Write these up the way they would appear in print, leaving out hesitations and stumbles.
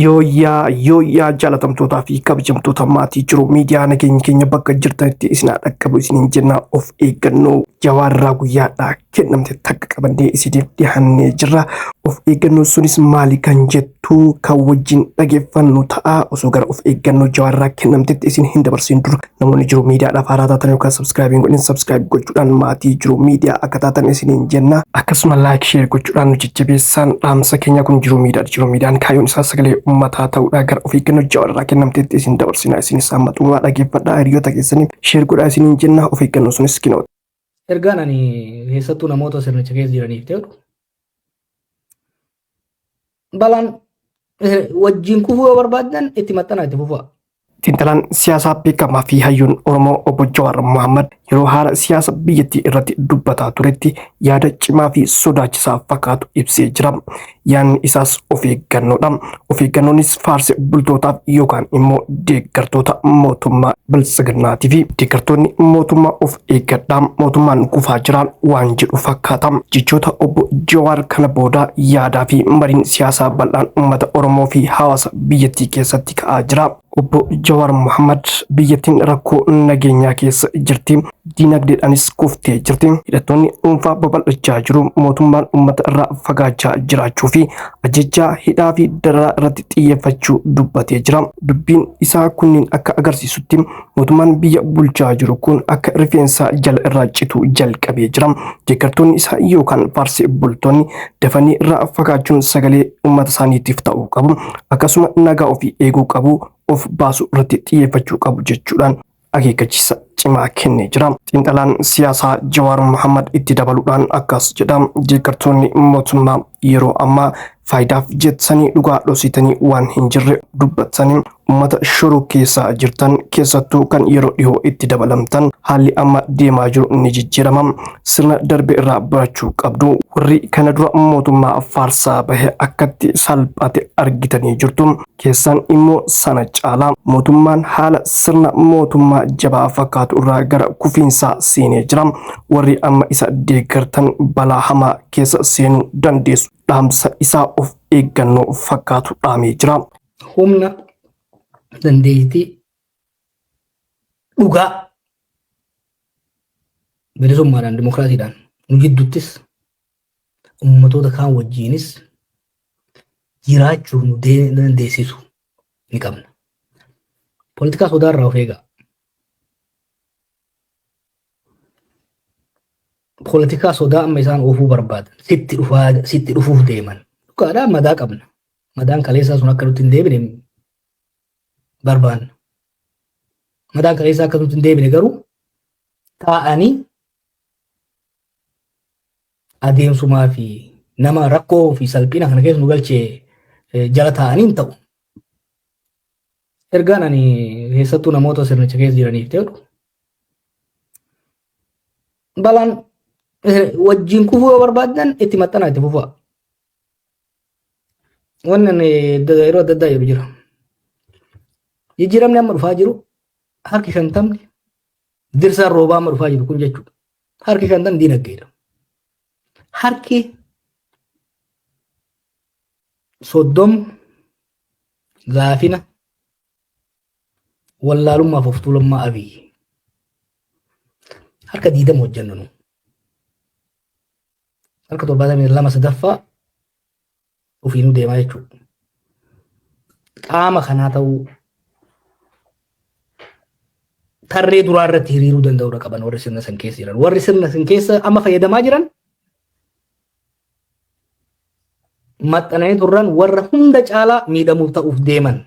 Yooyyaa yooyyaa jaalatamtootaa fi kabajamtoota maatii jiru miidiyaa nageenyi keenya bakka jirtanitti isin haa dhaqqabu isiniin jenna of eeggannoo jawaarraa guyyaadhaa kennamte takka qabannee isiniif dhiyaannee jirra. Of eeggannoo sunis maali kan jettu kan wajjin dhageeffannu ta'a. Osoo gara of eeggannoo jawaarraa kennamtetti isin hin dabarsin dura namoonni jiru miidiyaadhaaf haaraa taatan yookaan subscribe hin godhin subscribe gochuudhaan maatii jiru miidiyaa akka taatan isiniin jenna. Akkasuma like share gochuudhaan nu jajjabeessaan dhaamsa keenya kun jiru miidiyaa jiru miidiyaan kaayyoon isaa sagalee uummataa ta'uudha gara of eeggannoo jawaarraa kennamtetti isin dabarsina isinis amma xumuraa dhageeffadhaa hiriyoota keessaniif share godhaa isiniin jenna of eeggannoo sunis kinoo. Ergaan ani keessattuu namoota sirnicha keessa jiraniif jedhu balaan wajjin kufuu yoo barbaaddan itti maxxanaa itti fufaa. Xiinxalaan siyaasaa beekamaa fi hayyuun Oromoo obbo Jawaar Mohammad yeroo haala siyaasa biyyattii irratti dubbataa turetti yaada cimaa fi sodaachisaa fakkaatu ibsee jira. Yaadni isaas of eeggannoodha. Of eeggannoonis faarse bultootaaf yookaan immoo deeggartoota mootummaa biltsiginnaatii fi deeggartoonni mootummaa of eeggadhaa mootummaan kufaa jira waan jedhu fakkaata. Jechoota obbo Jawaar kana booda yaadaa fi mariin siyaasaa bal'aan uummata Oromoo fi hawaasa biyyattii keessatti ka'aa jira. Obbo Jawaar Mohammad biyyattiin rakkoo nageenyaa keessa jirti. Diinagdeedhaanis kuftee jirti. Hidhattoonni dhuunfaa babal'achaa jiru. Mootummaan uummata irraa fagaachaa jiraachuu fi ajjechaa hidhaa fi dararaa irratti xiyyeeffachuu dubbatee jira. Dubbiin isaa kunniin akka agarsiisutti mootummaan biyya bulchaa jiru kun akka rifeensaa jala irraa cituu jalqabee jira. Deeggartoonni isaa yookaan faarsee bultoonni dafanii irraa fagaachuun sagalee uummata isaaniitiif ta'uu qabu. Akkasuma nagaa ofii eeguu qabu, of baasuu irratti xiyyeeffachuu qabu jechuudhaan akeekkachiisa cimaa kennee jira. Xiinxalaan siyaasaa Jawaar Mohammad itti dabaluudhaan akkas jedha. Deeggartoonni mootummaa yeroo ammaa faayidaaf jettanii dhugaa dhositanii waan hin jirre dubbatanii uummata shoroo keessa jirtan keessattuu kan yeroo dhihoo itti dabalamtan haalli amma deemaa jiru ni jijjiirama. Sirna darbe irraa barachuu qabdu. Warri kana dura mootummaa faarsaa bahe akkatti salphate argitanii jirtu. Keessan immoo sana caalaa mootummaan haala sirna mootummaa jabaa fakkaatu irraa gara kufiinsaa seenee jira. Warri amma isa deeggartan balaa hamaa keessa seenuu dandeessu. Dhaamsa isaa of eeggannoo fakkaatu dhaamee jira. Humna dandeettii dhugaa bilisummaadhaan dimokiraasiidhaan nu jidduttis ummatoota kaan wajjiinis jiraachuuf nu dandeessisu ni qabna. Poolitikaa sodaarraa of eegaa. Poolitikaa sodaa amma isaan oofuu barbaadan sitti dhufaa sitti dhufuuf deeman. Dhugaadhaa madaa qabna. Madaan kaleessaa sun akka nutti hin deebine barbaanna. Madaan kaleessaa akka nutti hin deebine garuu taa'anii adeemsumaa fi nama rakkoo fi salphina kana keessa nu galchee jala taa'anii hin ta'u. Ergaan ani keessattuu namoota sirnicha keessa jiraniif jedhu balaan wajjin kufuu yoo barbaaddan itti maxxanaa itti fufaa. Wanni ani yeroo adda addaa jedhu jira. Jijjiiramni amma dhufaa jiru harki shantamni dirsaan roobaa amma dhufaa jiru kun jechuudha. Harki shantamni diinagdeedha. Harki 30 laafina wallaalummaaf of tuulummaa Abiyyi. Harka 20 hojjennu nu. Harka 72 sadaffaa ofiinuu deemaa jechuudha. Qaama kanaa ta'uu tarree duraa irratti hiriiruu danda'uudha qaban warri sirna san keessa jiran. Warri sirna san keessa amma fayyadamaa jiran maxxananii turran warra hunda caalaa miidhamuuf ta'uuf deeman.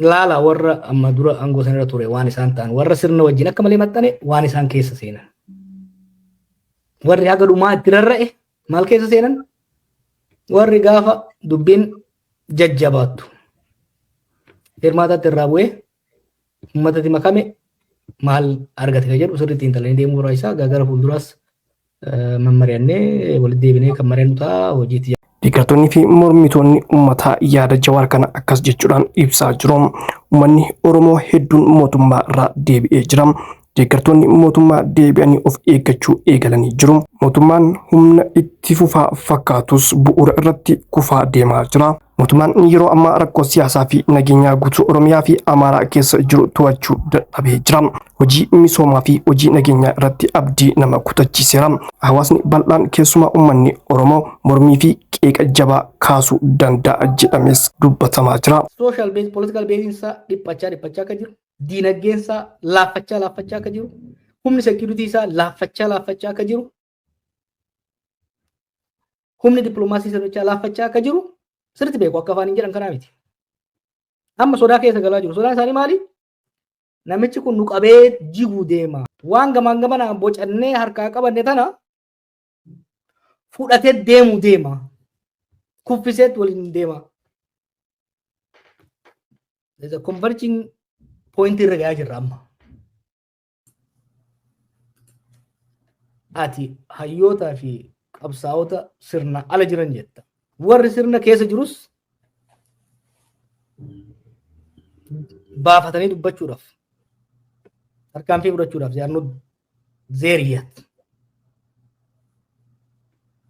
Laala warra amma dura aangoo sanarra ture waan isaan ta'an warra sirna wajjin akka malee maxxane waan isaan keessa seenan. Warri haga dhumaa itti rarra'e maal keessa seenan? Warri gaafa dubbiin jajjabaattu. Hirmaataatti irraa bu'ee uummatatti makame maal argate kan jedhu sirriitti xiinxalanii deemuu barbaachisaa. Gara fuulduraas mammari'annee walitti deebinee kan mari'annu ta'a hojiitti. Deeggartoonni fi mormitoonni uummataa yaada Jawaar kana akkas jechuudhaan ibsaa jiru. Uummanni Oromoo hedduun mootummaa irraa deebi'ee jira. Deeggartoonni mootummaa deebi'anii of eeggachuu eegalanii jiru. Mootummaan humna itti fufaa fakkaatus bu'uura irratti kufaa deemaa jira. Mootummaan yeroo ammaa rakkoo siyaasaa fi nageenyaa guutuu Oromiyaa fi Amaaraa keessa jiru to'achuu dadhabee jira. Hojii misoomaa fi hojii nageenyaa irratti abdii nama kutachiiseera. Hawaasni bal'aan keessumaa uummanni Oromoo mormii fi qeeqa jabaa kaasuu danda'a jedhamees dubbatamaa jira. Social base, political base isaa dhiphachaa dhiphachaa akka jiru, diinagdeen isaa laaffachaa laaffachaa akka jiru, humni security isaa laaffachaa laaffachaa akka jiru, humni dippiloomaasii sirnichaa laaffachaa akka jiru sirriitti beeku akka afaan hin jedhan kanaa miti. Amma sodaa keessa galaa jiru. Sodaan isaanii maali? Namichi kun nu qabee jiguu deema. Waan gamaan gamanaan bocannee harkaa qabanne tana fudhatee deemuu deema. Kuffiseet waliin deema. There's a converging point irra gahaa jirra amma. Ati hayyootaa fi qabsaa'ota sirna ala jiran jetta. Warri sirna keessa jirus baafatanii dubbachuudhaaf tarkaanfii fudhachuudhaaf they are not there yet.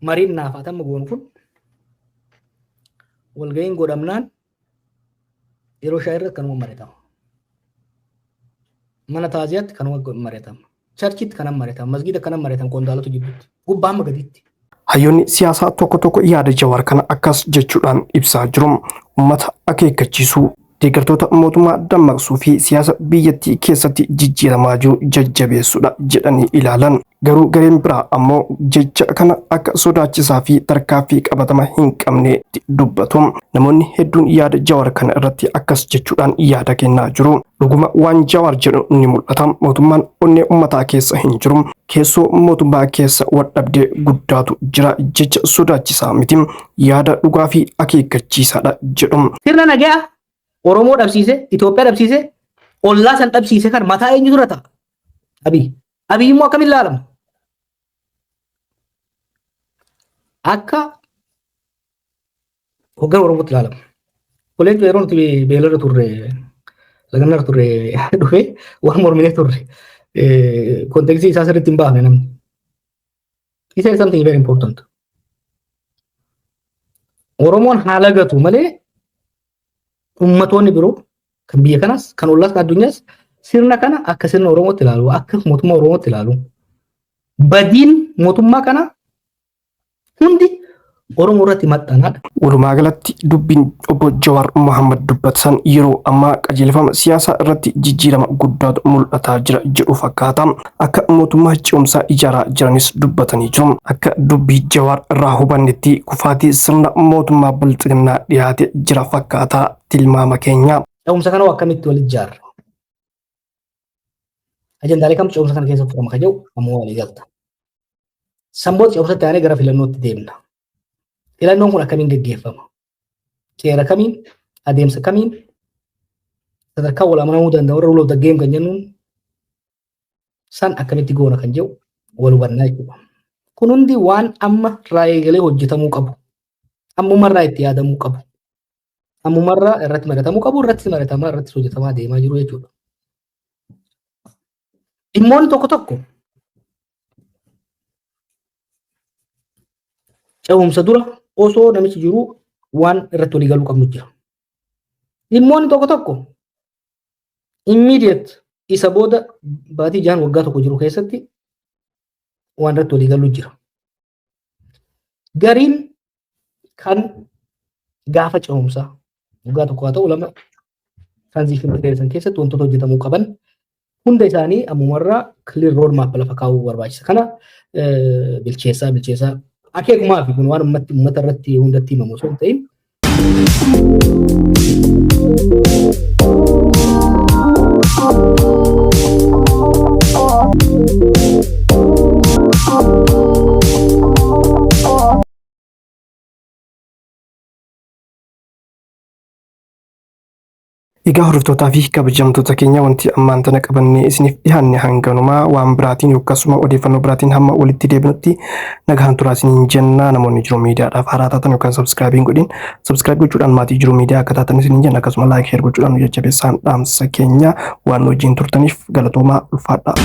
Mariin naaf atamma goonu kun walga'iin godhamnaan yeroo shaayii irratti kanuma mari'atama. Mana taaziyaatti kanuma mari'atama. Charchitti kanuma mari'atama. Masgiida kanuma mari'atama qondaalota jidduutti. Gubbaa hamma gadiitti. Hayyoonni siyaasaa tokko tokko yaada Jawaar kana akkas jechuudhaan ibsaa jiru. Uummata akeekkachiisuu, deeggartoota mootummaa dammaqsuu fi siyaasa biyyattii keessatti jijjiiramaa jiru jajjabeessuudha jedhanii ilaalan. Garuu gareen biraa ammoo jecha kana akka sodaachisaa fi tarkaanfii qabatama hin qabneetti dubbatu. Namoonni hedduun yaada Jawaar kana irratti akkas jechuudhaan yaada kennaa jiru. Dhuguma waan Jawaar jedhu ni mul'ata. Mootummaan onnee uummataa keessa hin jiru. Keessoo mootummaa keessa waldhabdee guddaatu jira. Jecha sodaachisaa miti. Yaada dhugaa fi akeekkachiisaadha jedhu. Sirna nagaa Oromoo dhabsiise, Itoophiyaa dhabsiise, ollaa san dhabsiise kan mataa eenyutu irra ta'a? Abiy. Abiy immoo akkamiin ilaalama? Akka hoggana Oromootti ilaalama. Kolleejjii yeroo nuti beelarra turre, lagannarra turre dhufee waan morminee turre kontekstii isaa sirriitti hin baafne namni. He said something very important. Oromoon haa lagatu malee ummatoonni biroo kan biyya kanaas kan ollaas kan addunyaas sirna kana akka sirna Oromootti ilaalu, akka mootummaa Oromootti ilaalu. Badiin mootummaa kana hundi Oromoo irratti maxxanaadha. Walumaa galatti dubbiin obbo Jawaar Mohammad dubbatan yeroo ammaa qajeelfama siyaasaa irratti jijjiirama guddaatu mul'ataa jira jedhu fakkaata. Akka mootummaa ce'umsaa ijaaraa jiranis dubbatanii jiru. Akka dubbii Jawaar irraa hubannetti kufaatii sirna mootummaa bilxiginnaa dhiyaate jira fakkaata tilmaama keenya. Ce'umsa kana akkamitti wal ijaarra? Ajandaalee kam ce'umsa kana keessa fudhama kan jedhu ammoo walii galta. Sanboota ce'umsatti aanee gara filannootti deemna. Filannoon kun akkamiin gaggeeffama? Seera kamiin? Adeemsa kamiin? Sadarkaa wal amanamuu danda'u warra rule of the game kan jennuun san akkamitti goona kan jedhu wal hubannaa jechuudha. Kun hundi waan amma irraa eegalee hojjetamuu qabu. Ammumarraa itti yaadamuu qabu. Ammumarraa irratti mari'atamuu qabu, irratti mari'atamaa, irratti hojjetamaa deemaa jiru jechuudha. Dhimmoonni tokko tokko ce'umsa dura osoo namichi jiru waan irratti walii galuu qabnu jira. Dhimmoonni tokko tokko immediate isa booda baatii jahan waggaa tokko jiru keessatti waan irratti walii galuu jira. Gariin kan gaafa ce'umsaa waggaa tokko haa ta'u lama transition period san keessatti wantoota hojjetamuu qaban hunda isaanii ammumarraa clear road map lafa kaa'uu barbaachisa. Kana bilcheessaa bilcheessaa akeekumaa fi kun waan ummatti ummata irratti hundatti himamu osoo hin ta'in Egaa hordoftootaa fi kabajamtoota keenya, wanti ammaan tana qabannee isiniif dhiyaanne hanganumaa. Waan biraatiin yookaasuma odeeffannoo biraatiin hamma walitti deebinutti nagaan turaa isiniin jenna. Namoonni Jiru Miidiyaadhaaf haaraa taatan yookaan subscribe hin godhin, subscribe gochuudhaan maatii Jiru Miidiyaa akka taatan isiniin jenna. Akkasuma like, share gochuudhaan nu jajjabeessaan dhaamsa keenya. Waan wajjin turtaniif galatoomaa, ulfaadhaa.